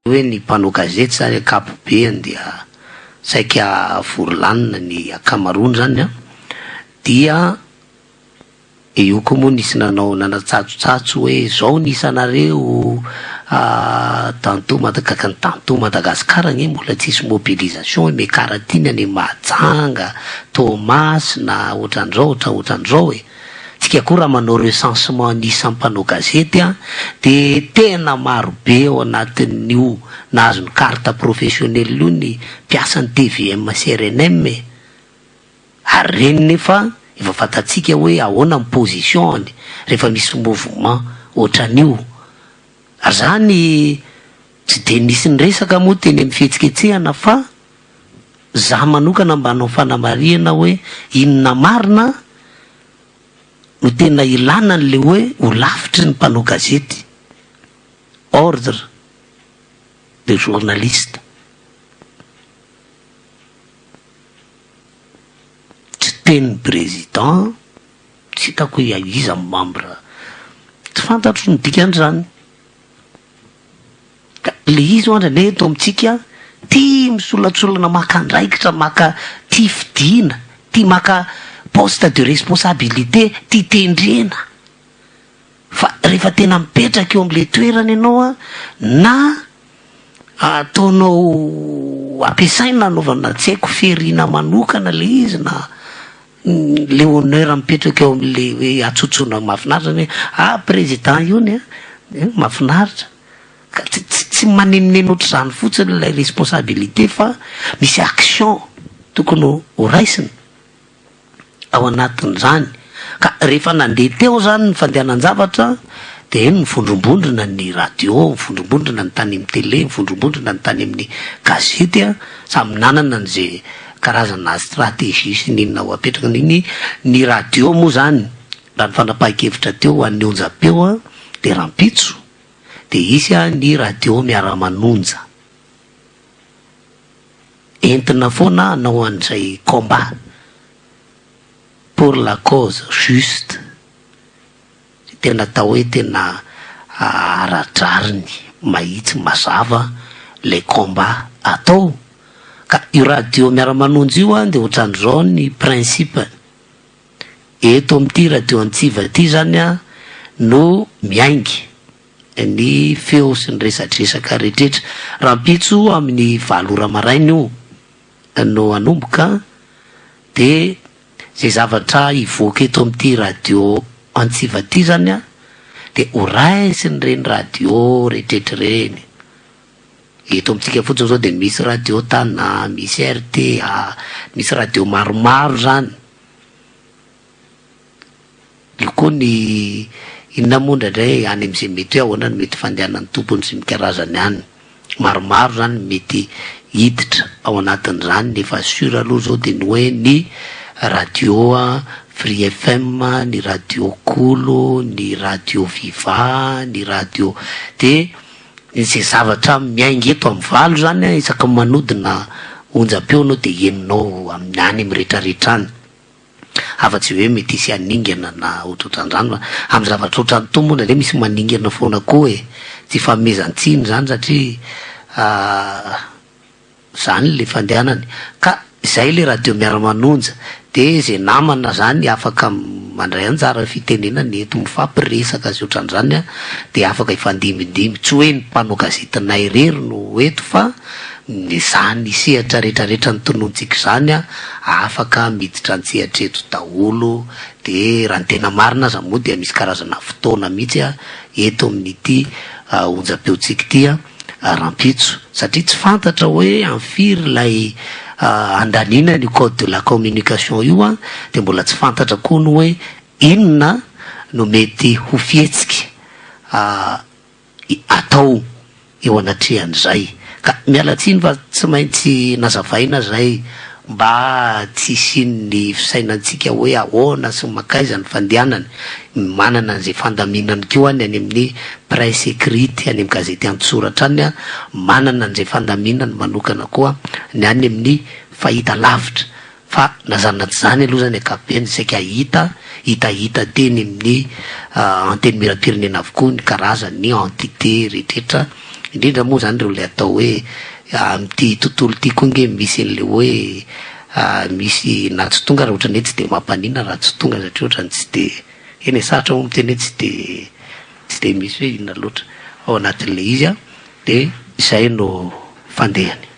Hoe ny mpanao gazety zany ankapobeany dia saika vory lanona ny ankamaroany zany an, dia io koa moa nisy nanao nanatsatsotsato hoe zao ny isanareo dans tout Madaga- dans tout Madagascar anie mbola tsisy mobilisation hoe Mekara ty ny any Mahajanga, Toamasina, ohatran'izao ohatraohatran'izao e. Tsika koa raha manao recensement ny isan'ny mpanao gazety an, dia tena maro be ao anatin'io nahazo ny carte professionnelle io ny mpiasan'ny tvm sy rnm e. Ary ireny nefa efa fantatsika hoe ahoana ny position-ny rehefa misy mouvement ohatran'io. Ary zany tsy dia nisy niresaka moa teny amin'ny fihetsiketsehana fa za manokana mba hanao fanamarihana hoe inona marina no tena ilana an'le hoe ho lafitry ny mpanao gazety, ordre de journaliste. Tsy tenin'ny président, tsy hitako hoe iza ny membre, tsy fantatro ny dikan'izany. Ka le izy hoandry anie eto amintsika tia misolatsolana maka andraikitra, maka tia fidiana, tia maka poste de responsabilité, tia tendrena. Fa rehefa tena mipetraka eo amle toerana ianao an, na ataonao ampiasaina anaovana tsy haiko ferina manokana le izy na le honneur mipetraka eo amle hoe atsotsoina mahafinaritra zany hoe ah président iony an, mahafinaritra. Ka tsy tsy tsy manenoneno ohatr'izany fotsiny ilay responsabilité fa misy action tokony ho raisina ao anatin'izany. Ka rehefa nandeha teo zany ny fandehanan-javatra dia eny nivondrombondrona ny radio, nivondrombondrona ny tany amin'ny télé, nivondrombondrona ny tany amin'ny gazety an, samy nanana an'izay karazana stratégie sy ny inona ho apetraka ny ny radio moa zany raha ny fanapahan-kevitra teo ho an'ny onjam-peo an dia rahampitso dia hisy ny radio miara-manonja. Entina foana hanao an'izay combat pour la cause juste, izay tena atao hoe tena ara-drariny, mahitsy, mazava ilay combat atao. Ka io radio miara-manonja io dia ohatran'izao ny principe-ny. Eto amin'ity radio Antsiva ity izany no miainga ny feo sy ny resadresaka rehetrretra. Rahampitso amin'ny valo ora maraina io no hanomboka dia izay zavatra hivoaka eto amin'ity radio Antsiva ity izany dia ho raisin'ireny radio rehetrretra ireny. Eto amintsika fotsiny izao dia misy radio Tana, misy rta, misy radio maromaro izany. Io koa ny inona moa indraindray any amin'izay mety hoe ahoana no mety fandehanan'ny tompony sy ny karazany any. Maromaro izany ny mety hiditra ao anatin'izany nefa sur aloha izao dia ny hoe ny radio Free FM, ny radio Kolo, ny radio Viva, ny radio dia izay zavatra miainga eto amin'ny valo izany an, isaky ny manodina onjam-peo ianao dia henonao amin'ny any amin'ny retraretra any. Afa-tsy hoe mety hisy haningana na ohatrohatran'izany fa amin'ny zavatra ohatran'itony moa indraindray misy maningana foana koa e! Tsy ifanomezan-tsiny izany satria Zany le fandehanany. Ka zay le radio miara-manonja. De ze namana zany afaka mandray anjara fitenenana eto mifampiresaka sy otran'zany an, de afaka hifandimbindimby. Tsy hoe ny mpanao gazetinay irery no eto fa ny zany sehatra retraretra notononintsika izany an, afaka miditra an-tsehatra eto daholo. De raha ny tena marina aza moa dia misy karazana fotoana mihitsy an eto amin'ity onjam-peontsika ity an. rahampitso satria tsy fantatra hoe amin'ny firy ilay handaniana an'io code de la communication io an, dia mbola tsy fantatra koa ny hoe inona no mety ho fihetsika atao eo anatrehan'izay. Ka miala tsiny fa tsy maintsy nazavaina izay mba tsy hisian'ny fisainantsika hoe ahoana sy mankaiza ny fandehanany, manana an'izay fandaminany koa ny any amin'ny presse écrite, any amin'ny gazety an-tsoratra any, manana an'izay fandaminany manokana koa ny any amin'ny fahitalavitra, fa na zany na tsy zany aloha zany ankapobeny saika hita, hitahita teny amin'ny antenimierampirenena avokoa ny karazan'ny entité rehetrretra. Indrindra moa zany ireo le atao hoe amin'ity tontolo ity koa nge misy an'le hoe misy na tsy tonga ary ohatran'ny hoe tsy de mampaninona raha tsy tonga satria ohatran'ny tsy de, eny e sarotra moa miteny hoe tsy de tsy de misy hoe inona loatra ao anatin'le izy an, de izay no fandehany.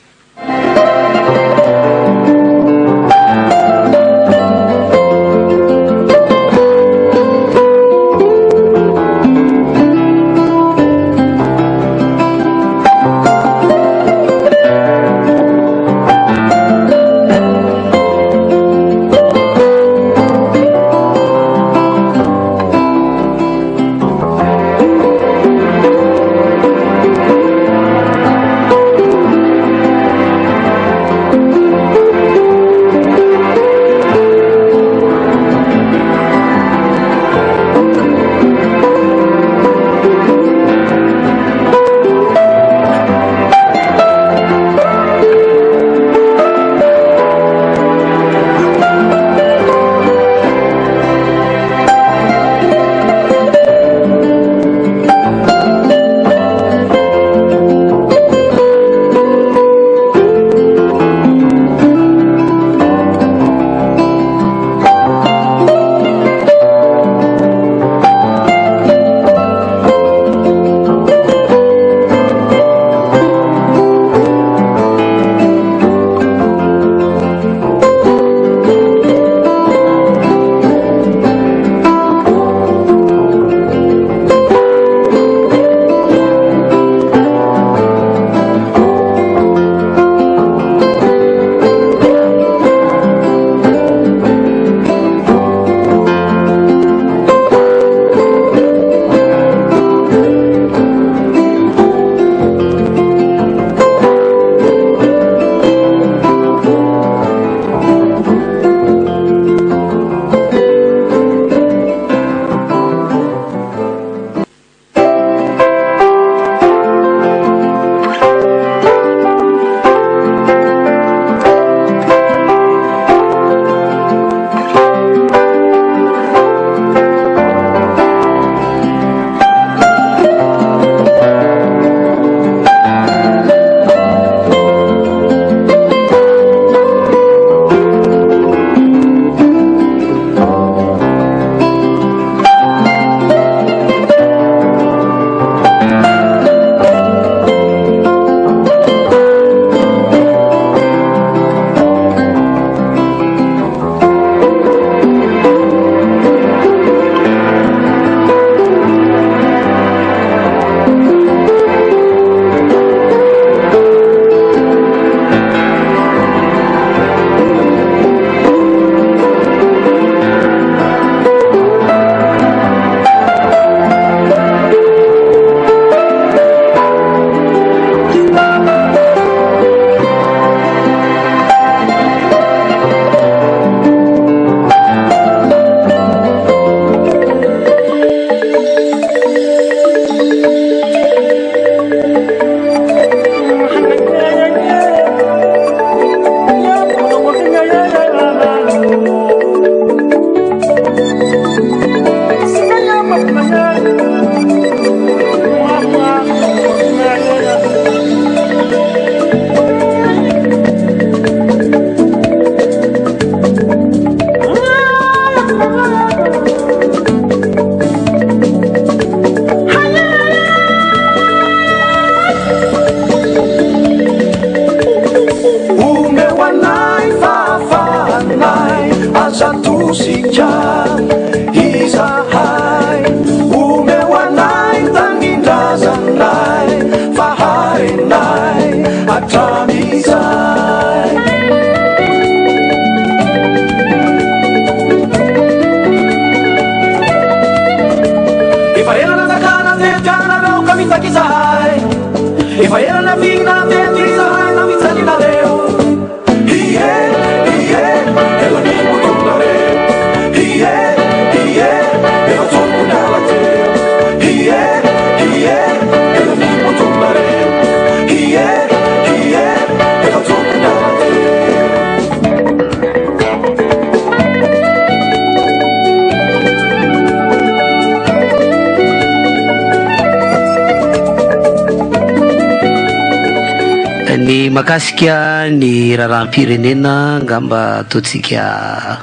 Ny mahakasika ny raharaham-pirenena angamba ataontsika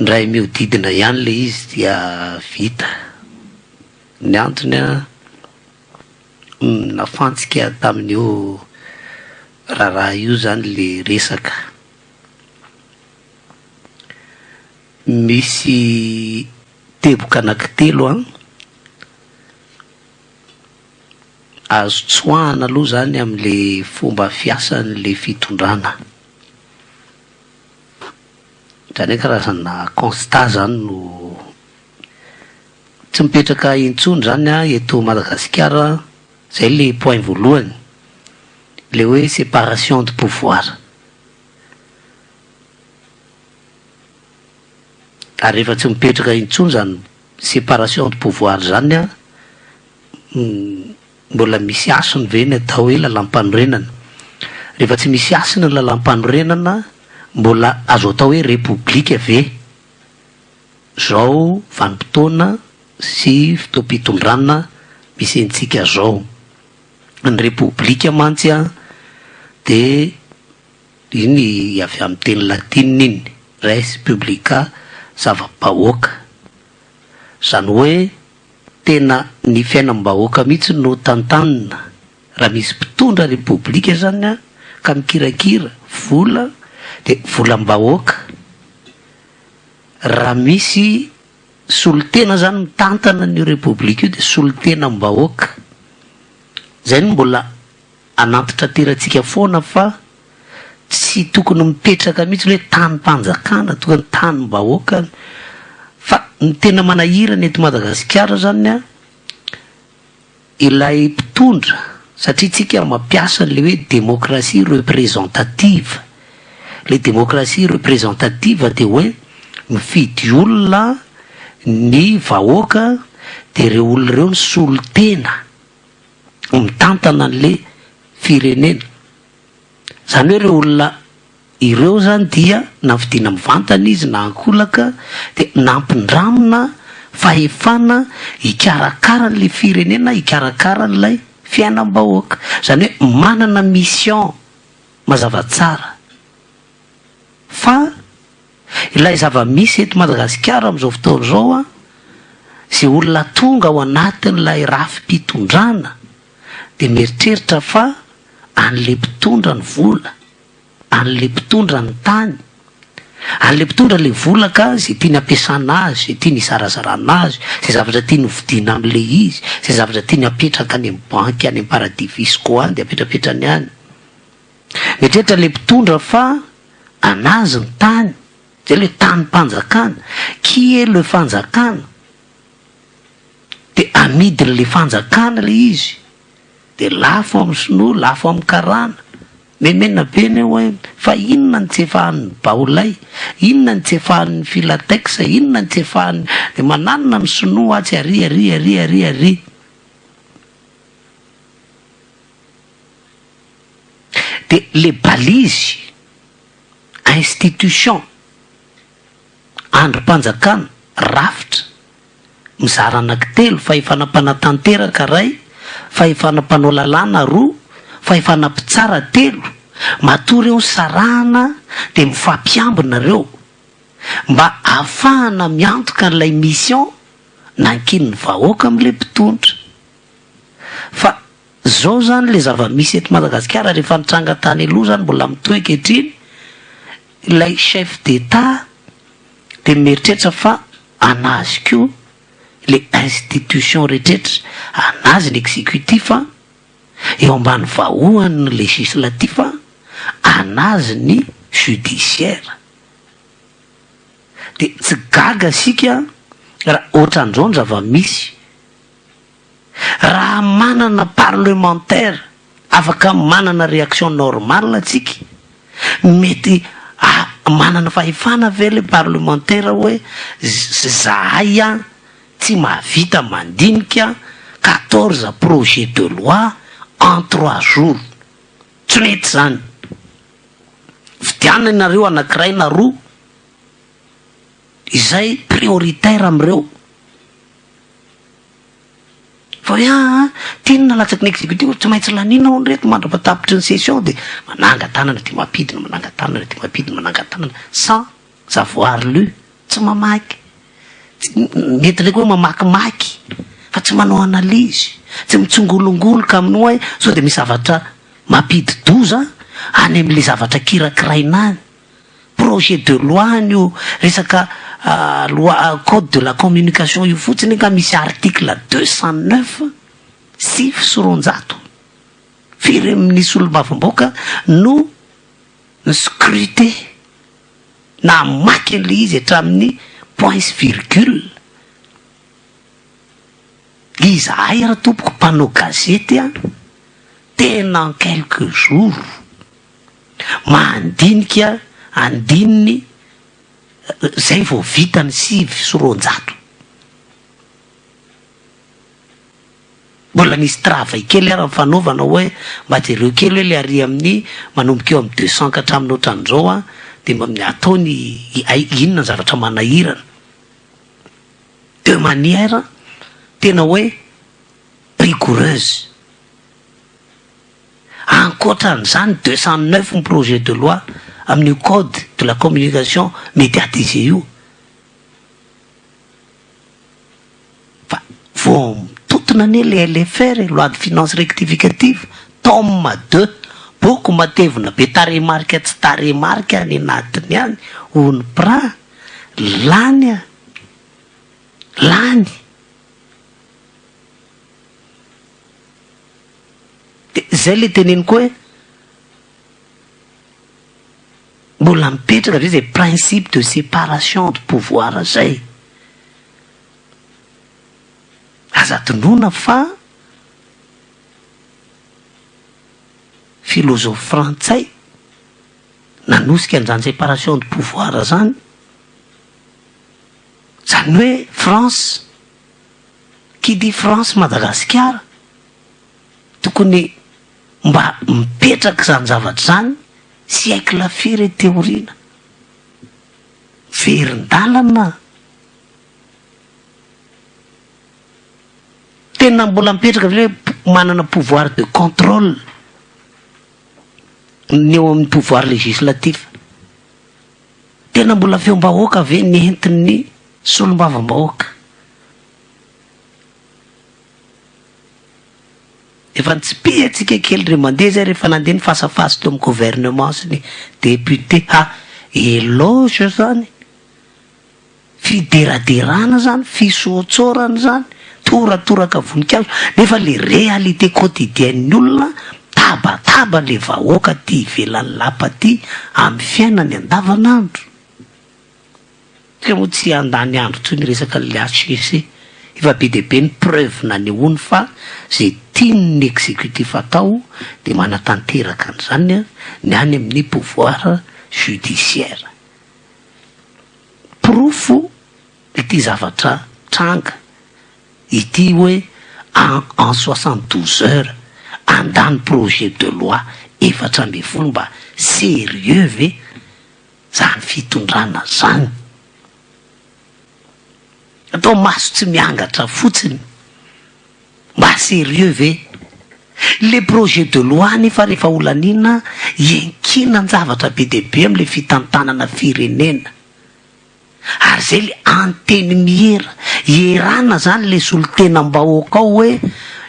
indray mihodidina ihany ilay izy dia vita. Ny antony an, nafantsika tamin'io raharaha io izany ilay resaka. Misy teboka anankitelo an, azo tsoahana aloha izany amin'ilay fomba fiasan'ilay fitondrana. Izany hoe karazana constat izany no tsy mipetraka intsony izany an eto Madagasikara, izay ilay point voalohany, ilay hoe séparation de pouvoir. Ary rehefa tsy mipetraka intsony izany séparation de pouvoir izany an, mbola misy hasiny ve ny atao hoe lalàmpanorenana? Rehefa tsy misy hasiny ny lalàmpanorenana, mbola azo atao hoe repoblika ve zao vanim-potoana sy fotoam-pitondrana misy antsika zao? Ny repoblika mantsy an dia Iny avy amin'ny teny latinina iny, res publica, zava-bahoaka. Izany hoe tena ny fiainam-bahoaka mihitsy no tantanina. Raha misy mpitondra repoblika izany an, ka mikirakira vola dia volam-bahoaka. Raha misy solontena izany mitantana an'io repoblika io dia solontenam-bahoaka. Izay no mbola Anantitraterantsika foana fa tsy tokony mipetraka mihitsy ny hoe tanim-panjakana, tokony tanim-bahoaka fa ny tena manahirana eto Madagasikara zany an, ilay mpitondra satria tsika mampiasa an'ilay hoe démocratie représentative, ilay démocratie représentative dia hoe mifidy olona ny vahoaka dia ireo olona ireo ny solontena. mitantana an'le firenena. Zany hoe ireo olona ireo zany dia na fidiana mivantana izy na ankolaka dia nampindramina fahefana hikarakara an'le firenena, hikarakara an'ilay fiainam-bahoaka. Zany hoe manana mission mazava tsara fa Ilay zava-misy eto Madagasikara amin'izao fotoana izao an, izay olona tonga ao anatin'ilay rafi-pitondrana dia mieritreritra fa an'ilay mpitondra ny vola, an'ilay mpitondra ny tany, an'ilay mpitondra ilay vola ka izay tiany ampiasana azy, izay tiany hizarazarana azy, izay zavatra tiany hovidiana amin'ilay izy, izay zavatra tiany hapetraka any amin'ny banky any amin'ny paradis fiscaux any dia apetrapetrany any. Mieritreritra ilay mpitondra fa anazy ny tany, zay le tanim-panjakana, qui est le fanjakana? De amidin'le fanjakana le izy, de lafo amin'ny sinoa, lafo amin'ny karana, memena be anie hoe fa inona no tsy efahan'ny baolay, inona no tsy efahan'ny filatex, inona no tsy efahan'ny, de mananona ny sinoa atsy ary ary ary ary ary. De le balise, institution, andrim-panjakana, rafitra, mizara anankitelo, fahefana mpanatanteraka iray, fahefana mpanao lalàna roa, fahefana mpitsara telo, matoa ireo nisarahana dia mifampiambina ireo mba ahafahana miantoka an'ilay mission nankinin'ny vahoaka amin'ilay mpitondra. Fa Zao zany le zava-misy eto Madagasikara rehefa nitranga tany aloha zany mbola mitohy ankehitriny, ilay chef d'Etat dia mieritreritra fa anazy koa le institution rehetrretra, anazy ny executif, eo ambany vahohany ny législatif, anazy ny judiciaire. Dia tsy gaga isika raha ohatran'izao ny zava-misy. Raha manana parlementaire afaka manana réaction normale tsika, mety manana fahefana ve le parlementaire hoe zahay an tsy mahavita mandinika 14 projets de loi en trois jours, tsy mety zany, fidianana ianareo anakiray na roa izay prioritaire amireo. Fa hoe aa ty no nalatsaky ny executif tsy maintsy laniana hono reto mandrapatapitry ny session de mananga-tanana de mampidina, mananga-tanana de mampidina, mananga-tanana sans avoir lu, tsy mamaky, mety ndraiky hoe mamakimaky fa tsy manao analyse, tsy mitsongolongoloka amin'ny hoe sao de misy zavatra mampidi-doza any am'le zavatra kirakiraina any. Projet de loi any io resaka loi code de la communication io fotsiny nga misy article 209, 209. Firy amin'ny solombavambahoaka no ny scruté na maky an'le izy hatramin'ny point sy virgule? Izahay raha tompoko mpanao gazety a, tena en quelques jours mandinika andininy zay vao vita ny 209. Mbola nisy travail kely ara ny fanaovana hoe mba jereo kely hoe le ary amin'ny manomboka eo amin'ny 200 ka hatramin'ny ohatran'izao a, de mba ataony ay inona ny zavatra manahirana de manière tena hoe rigoureuse. Ankoatran'izany, 209 ny projet de loi amin'io code de la communication médiatisé io, fa vo mitotona anie le LFR, loi de finance rectificative, tome 2, boky matevina be, taremarika tsy taremarika any anatiny any ony pra lany a lany. De zay le teneniko hoe mbola mipetraka ve zay principe de séparation de pouvoir zay? Aza adinoana fa philosophe frantsay nanosika an'izany séparation de pouvoir zany, zany hoe France, qui dit France Madagasikara, tokony mba mipetraky zany zavatra zany. Siècle firy teorina verin-dalana tena mbola mipetraka ve hoe manana pouvoir de contrôle ny eo amin'ny pouvoir législatif? Tena mbola feom-bahoaka ve ny entin'ny solom-bavam-bahoaka? Efa nitsipia atsika kely re mandeha zay rehefa nandeha ny fasafasy teo amin'ny gouvernement sy ny député. Ha éloge zany, fideraderana zany, fisoatsorana zany, toratoraka voninkazo, nefa le réalité quotidienne ny olona tabataba, le vahoaka ty ivelan'ny lapa ty amin'ny fiainany andavanandro. Ka moa tsy andany andro toy ny resaka le HCC, efa be de be ny preuve nanehoany fa zay tiany exécutif atao de manatanteraka an'izany a ny any amin'ny pouvoir judiciaire. Porofo ity zavatra tranga ity hoe en 72 heures andany projet de loi 14. Mba sérieux ve zany fitondrana zany? Atao maso tsy miangatra fotsiny, mba sérieux ve le projet de loi? Nefa rehefa olanina iankinan-javatra be de be am'le fitantanana firenena, ary zay le anteny miera ierana zany le solotenam-bahoaka ao hoe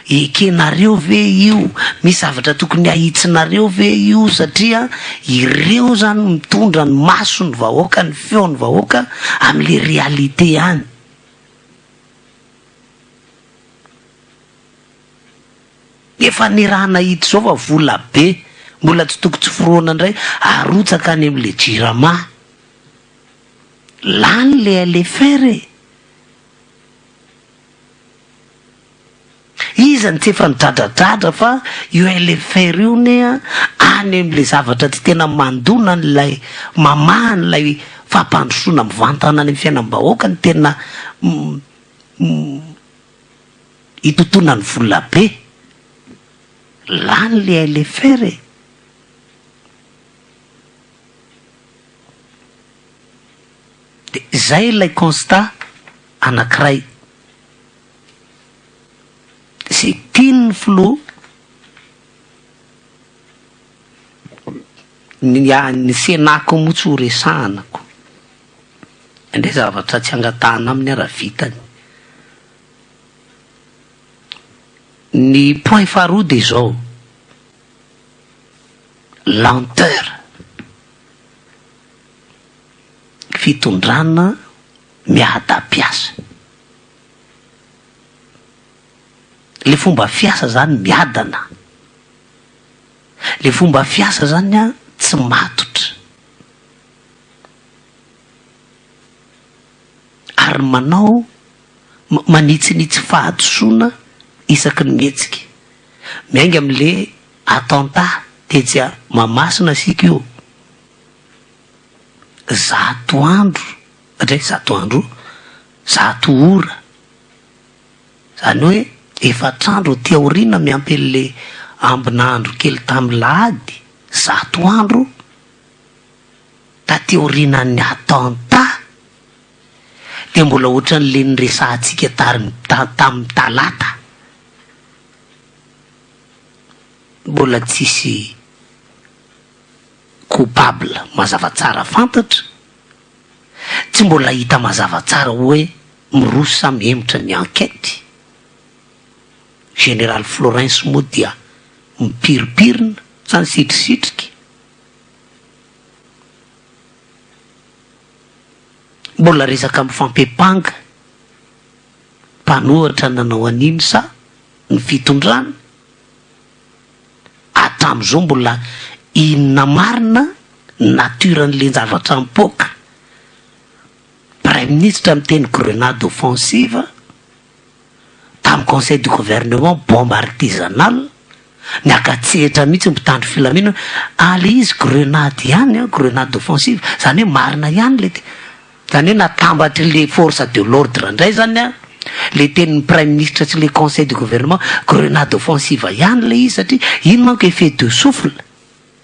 ekenareo ve io, misy zavatra tokony ahitsinareo ve io? Satria ireo zany mitondra ny maso ny vahoaka, ny feony vahoaka am'le réalité any. Efa ny raha nahita zao fa vola be mbola tsy toko tsy foroana indray arotsaka any am'le Jirama, lany le LFR e. Iza ny tsy efa nidradradradra fa io LFR io ne a any am'le zavatra tsy tena mandona n'lay mamahan'lay fampandrosoana mivantana any amy fiainam-bahoaka ny tena itotonany vola be, lany le LFR e. De zay ilay constat anankiray. Niteny ny filoha ny ny Sénat koa moa tsy ho resahana ko. Indray zavatra tsy angatahana aminy ara vitany. Ny point faharoa dia izao, lenteur, fitondrana miadam-piasa. Le fomba fiasa zany miadana. Le fomba fiasa zany an tsy matotra. Ary manao manitsinitsy fahadisoana isaky ny mihetsika. Miainga amle attentat tetsy Mahamasina isika io. 100 andro, ndray 100 andro, 100 ora. Izany hoe efatr'andro aty aoriana miampy an'le ambin'andro kely tamin'ny lahady, 100 andro taty aorianan'ny attentat dia mbola ohatran'le niresahantsika tary tamin'ny talata, mbola tsisy coupable mazava tsara fantatra, tsy mbola hita mazava tsara hoe miroso sa mihemotra ny enquête. Général Florens moa dia mipirimpirina sa nisitrisitrika. Mbola resaka mifampiampanga, mpanohatra nanao an'iny sa ny fitondrana? Hatram'izao mbola inona marina ny nature an'le zavatra mipoaka? Praiminisitra miteny grenade offensive, tamin'ny conseil du gouvernement bombe artisanale, niaka-tsehatra mihitsy ny mpitandro filaminana, ah le izy grenade ihany an, grenade offensive, zany hoe marina ihany le te-, zany hoe natambatry le force de l'ordre indray zany an, le tenin'ny praiminisitra sy le conseil du gouvernement, grenade offensive ihany le izy satria iny manko effet de souffle,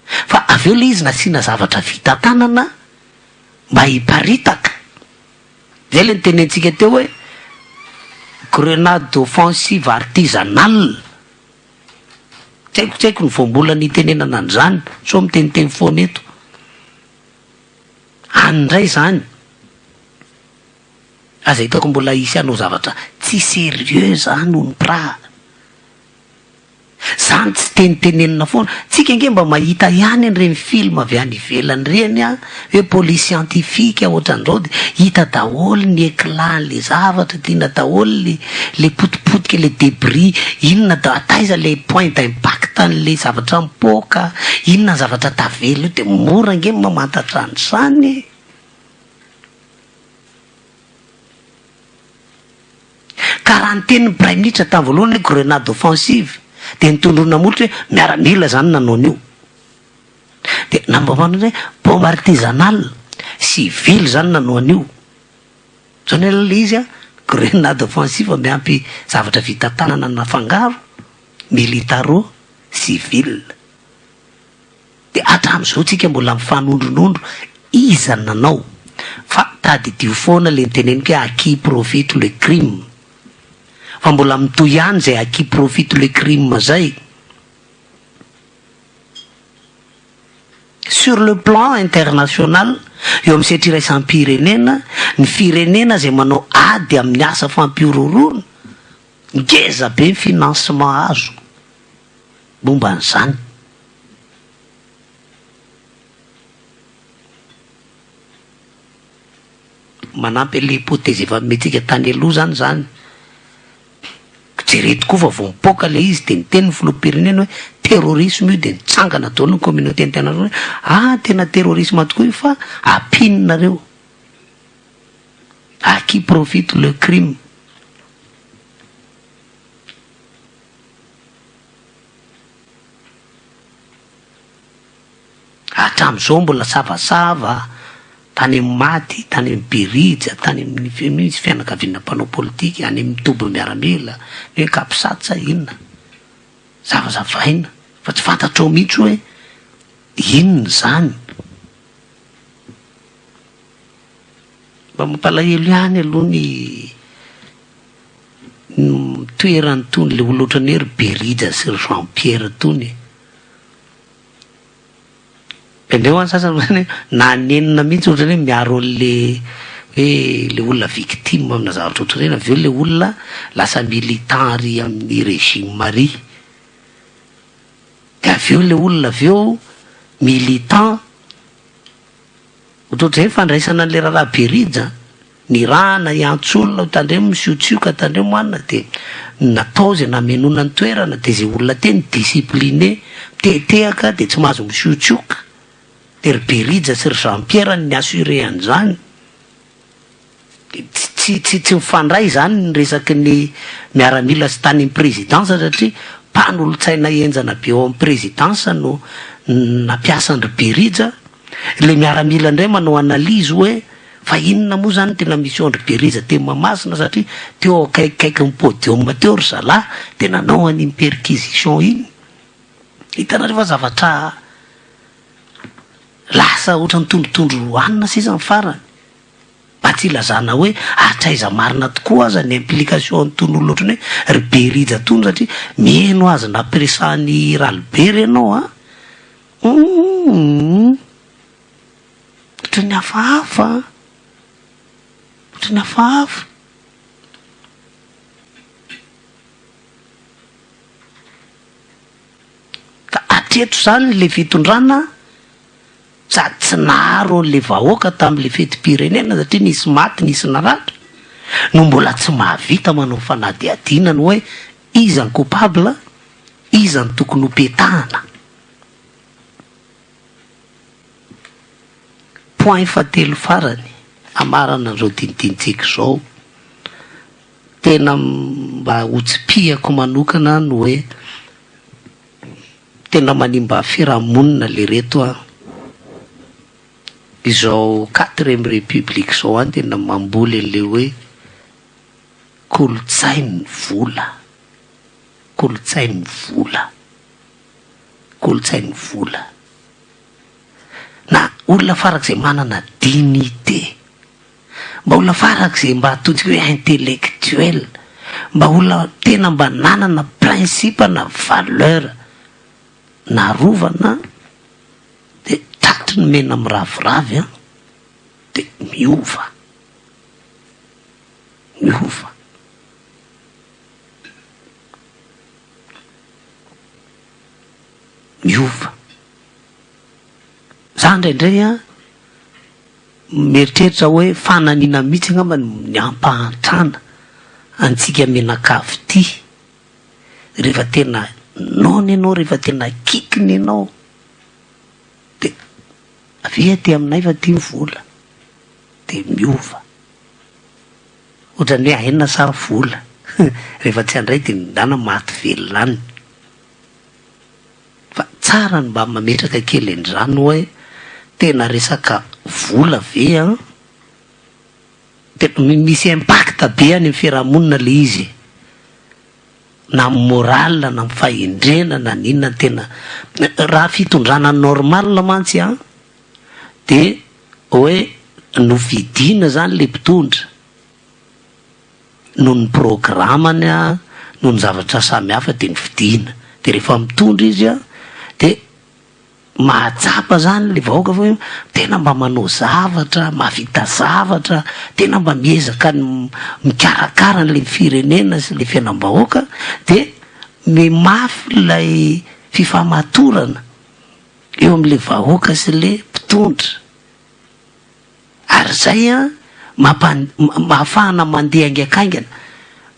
fa avy eo le izy nasiana zavatra vita tanana mba hiparitaka. Zay le nitenentsika teo hoe grenade offensive artisanale. Tsy haiko tsy haiko ny voambolana itenenana an'izany, sao miteniteny foana eto. Any indray izany, aza hitako mbola hisy hanao zavatra tsy sérieux zany hono pra. Zany tsy tenitenenina foana. Tsika ange mba mahita ihany an'ireny film avy any ivelany ireny an, hoe police scientifique ohatran'izao dia hita daholo ny éclat an'le zavatra, tiana daholo le le potipotika, le debris, inona da taiza le point d'impact an'le zavatra mipoaka, inona ny zavatra tavela eo, dia mora ange ny mamantatra an'izany e. Ka raha niteny ny praiminisitra tamin'ny voalohany hoe grenade offensive dia nitondroina molotra hoe miaramila izany nanao an'io. Dia nambaran'ny hoe bombe artisanale, civil izany nanao an'io. Izany hoe ilay izy an, grenade offensive miampy zavatra vita tanana nafangaro, militaro civil. Dia hatramin'izao tsika mbola mifanondronondro iza no nanao fa tadidio foana le niteneniko hoe à qui profite le crime fa mbola mitohy ihany zay à qui profite le crime zay sur le plan international eo amin'ny sehatry iraisam-pirenena ny firenena zay manao ady amin'ny asa fampihorohoroana ngeza be ny financement azo momba an'izany. Manampy an'ilay hypothèse efa nomentsika tany aloha zany zany. Jereo tokoa fa vao mipoaka ilay izy dia niteny ny filoham-pirenena hoe terrorisme io dia nitsangana daholo ny communauté internationale hoe ah tena terrorisme tokoa io fa ampianareo. À qui profite le crime? Hatramin'izao mbola savasava tany amin'ny maty, tany amin'ny Berija, tany amin'ny misy fianakaviana mpanao politika, any amin'ny toby miaramila, ny hoe capsat sa inona. Zavazavaina fa tsy fantatrao mihitsy hoe inona izany. Mba mampalahelo ihany aloha ny. toeran'itony le olona ohatran'ny hoe ry Berija sy ry Jean Pierre itony e. Indraindray ho'a ny sasany ohatran'ny hoe nanenina mihitsy ohatran'ny hoe miaro an'le hoe le olona victime amina zavatra ohatran'ireny, avy eo le olona lasa militant ary amin'ny régime ary. De avy eo le olona avy eo militant, ohatrohatr'izay ny fandraisana an'le raharaha Berija. Nirahana hiantso olona ho tandremo misiotsioka tandremo anona de natao ze namenoana ny toerana de ze olona teny discipliné mitetehaka de tsy mahazo misiotsioka de ry Berija sy ry Jean Pierre no ni-assurer an'izany de tsy tsy tsy mifandray izany ny resaky ny miaramila sy tany amin'ny présidence satria mpanolotsaina henjana be ao amin'ny présidence no nampiasa an-dry Berija. Ilay miaramila indray manao analyse hoe fa inona moa zany tena mission ndry Berija teny Mahamasina satria teo akaikikaikin'ny podium teo ry zalahy dia nanao an'iny perquisition iny. Hitanareo fa zavatra lasa ohatran'ny tondrotondro hanina sisa ny farany. Mba tsy ilazana hoe hatraiza marina tokoa aza ny implication an'itony olona ohatran'ny hoe ry Berija tony satria miheno azy nampiresahan'i Ralibera ianao an! Humm ohatran'ny hafahafa an! Ohatran'ny hafahafa. Ka hatreto izany ilay fitondrana sady tsy naharo an'ilay vahoaka tamin'ilay fetim-pirenena satria nisy maty nisy naratra no mbola tsy mahavita manao fanadihadiana ny hoe iza ny coupable, iza no tokony hopetahana. Point fahatelo farany hamarana an'izao dinidinintsika izao, tena mba ho tsipihako manokana ny hoe tena manimba fiarahamonina lereto an! Izao quatrième république izao an tena mamboly an'le hoe kolontsain'ny vola, kolontsain'ny vola. Kolontsain'ny vola. Na olona farak'izay manana dignité, mba olona farak'izay mba ataontsika hoe intellectuel, mba olona tena mba nanana principe na valeur narovana dia tratry ny mena miraviravy an, dia miova, miova. Miova. Za indraindray an, mieritreritra hoe fananina mihitsy angamba ny ampahantrana antsika mianakavy ity, rehefa tena noana ianao, rehefa tena kikina ianao, de avia aty aminay fa aty ny vola, de miova. Ohatran'ny hoe aina sa vola? Rehefa tsy handray dia mindana maty velona any. Fa tsara ny mba mametraka kely an'izany hoe tena resaka vola ve an? Tena misy impact be any amin'ny fiarahamonina ilay izy e! Na amin'ny morale na amin'ny fahendrena na ny inona tena raha fitondrana normal mantsy an! Dia hoe nofidiana izany ilay mpitondra noho ny programany an, noho ny zavatra samihafa dia nofidiana. Dia rehefa mitondra izy an, dia mahatsapa izany ilay vahoaka fa hoe tena mba manao zavatra, mahavita zavatra, tena mba miezaka ny mikarakara an'ilay firenena sy ilay fiainam-bahoaka, dia mihamafy ilay fifamatorana. eo amin'ilay vahoaka sy ilay mpitondra ary izay an mampa- ahafahana mandeha haingankaingana,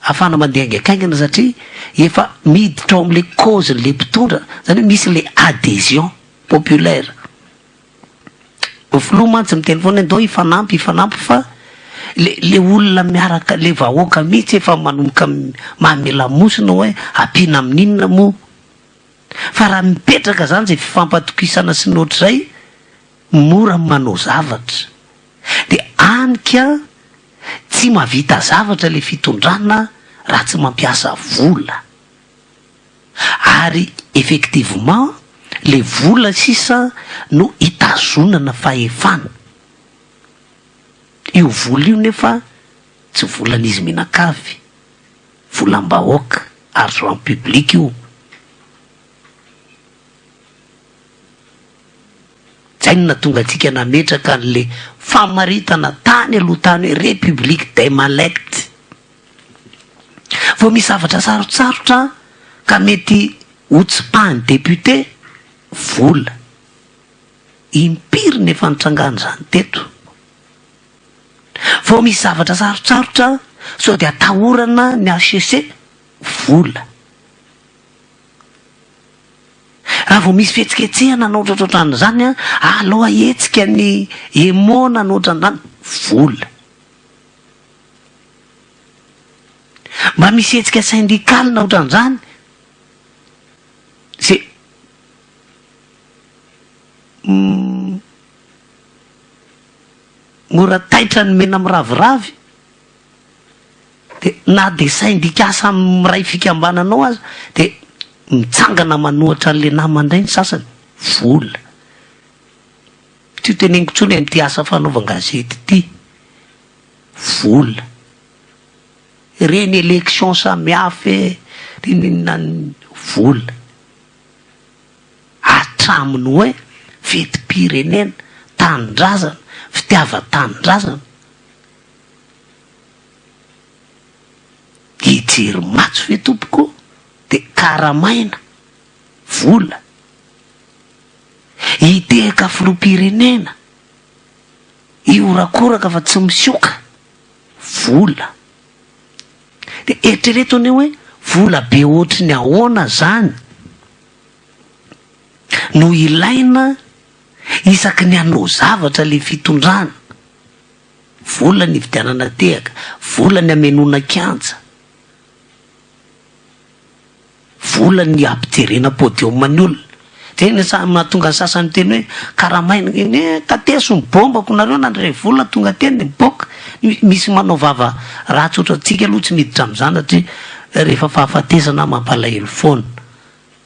ahafahana mandeha haingankaingana satria efa miditra ao amin'ilay cause-n'ilay mpitondra, izany hoe misy ilay adhesion populaire. Ny filoha mantsy miteny foana hoe ndao hifanampy hifanampy fa le le olona miaraka le vahoaka mihitsy efa manomboka manome lamosina hoe ampiana amin'inona moa. Fa raha mipetraka zany zay fifampatokisana sy ny ohatr'izay, mora ny manao zavatra. De any ka tsy mahavita zavatra le fitondrana raha tsy mampiasa vola. Ary effectivement le vola sisa no hitazonana fahefana. Io vola io nefa tsy volan'izy mianakavy. Volam-bahoaka, argent public io. Zay no nahatonga antsika nametraka an'le famaritana tany aloha tany hoe République des mallettes. Vao misy zavatra sarotsarotra ka mety ho tsipahin'ny député, vola. Impiry no efa nitrangan'izany teto? Vao misy zavatra sarotsarotra sao dia atahorana ny HCC, vola. Raha vao misy fihetsiketsehana na ohatrohatran'izany an, aleo ahetsika ny emona na ohatran'izany, vola. Mba misy hetsika syndicale na ohatran'izany, ze mora taitra ny mena miraviravy, de na de syndicat samy miray fikambanana ao aza de mitsangana manohatra an'le namany indray ny sasany, vola. Tsy ho teneniko intsony amin'ity asa fanaovan-gazety ity, vola. Ireny élection samihafa e, n'inon'inona ny vola. Hatramin'ny hoe fetim-pirenena, tanindrazana, fitiavan-tanindrazana. Hijery matso ve tompoko de karamaina vola hitehaka filoham-pirenena hihorakoraka fa tsy misioka vola de eritrereto anie hoe vola be ohatry ny ahoana zany no ilaina isaky ny hanao zavatra le fitondrana. Vola ny hividianana tehaka, vola ny hamenoana kianja, vola ny hampijerena podium ny olona. Zay no sa- mahatonga ny sasany miteny hoe karamaina, eny e, tateso ny bombako nareo nandray vola tonga teny de mipoaka. Misy manao vava ratsy ohatrantsika aloha tsy miditra amin'izany satria rehefa fahafatesana mampalahelo foana.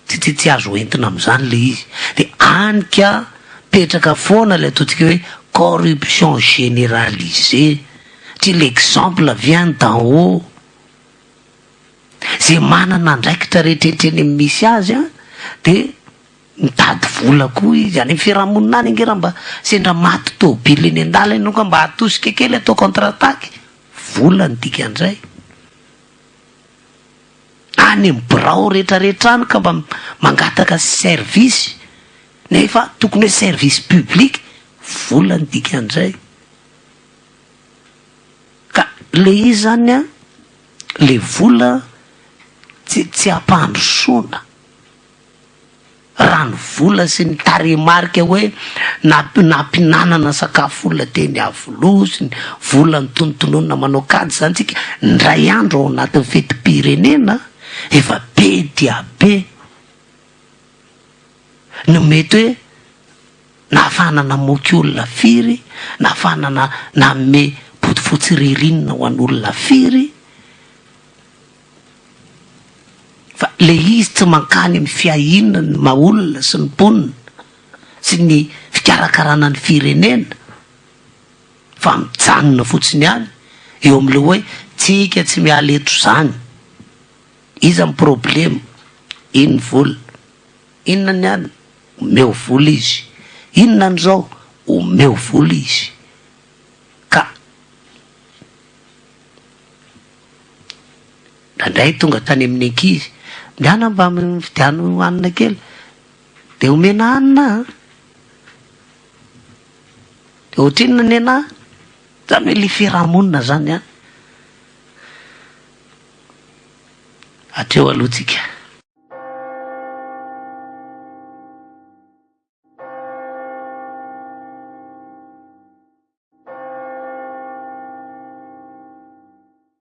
Tsy tsy tsy azo entina amin'izany ilay izy. Dia any ka mipetraka foana ilay ataontsika hoe corruption généralisée. Satria l'exemple vient d'en haut. Izay manana andraikitra rehetrarehetra eny amin'ny misy azy an, dia mitady vola koa izy. Any amin'ny fiarahamonina any ange raha mba sendra maty tôbily eny an-dalana ianao ka mba atosika kely atao contre attaque, vola ny dikan'izay. Any amin'ny birao rehetrarehetra any ka mba mangataka service nefa tokony hoe service public, vola ny dikan'izay. Ka le izy zany an, le vola tsy tsy ampandrosoana. Raha ny vola sy ny tarehimarika hoe nampihinanana sakafo olona teny Iavoloha sy ny vola notonotononina manao kajy izany tsika indray andro ao anatin'ny fetim-pirenena efa be dia be no mety hoe nahafahana namoky olona firy, nahafahana nanome bodofotsy ririnina ho an'olona firy. Fa le izy tsy mankany amin'ny fiahiana ny maha olona sy ny mponina sy ny fikarakarana ny firenena fa mijanona fotsiny ihany eo amin'le hoe tsika tsy miala eto zany. Iza ny problema? Iny ny vola. Inona ny any? Omeo vola izy. Inona ny zao? Omeo vola izy. Ka. Indraindray tonga tany amin'ny ankizy, Ndehana mba mividiano hanina kely. Dia omena hanina an! Dia ohatrinona ny anà? Izany hoe ilay fiarahamonina izany an! Hatreo aloha tsika.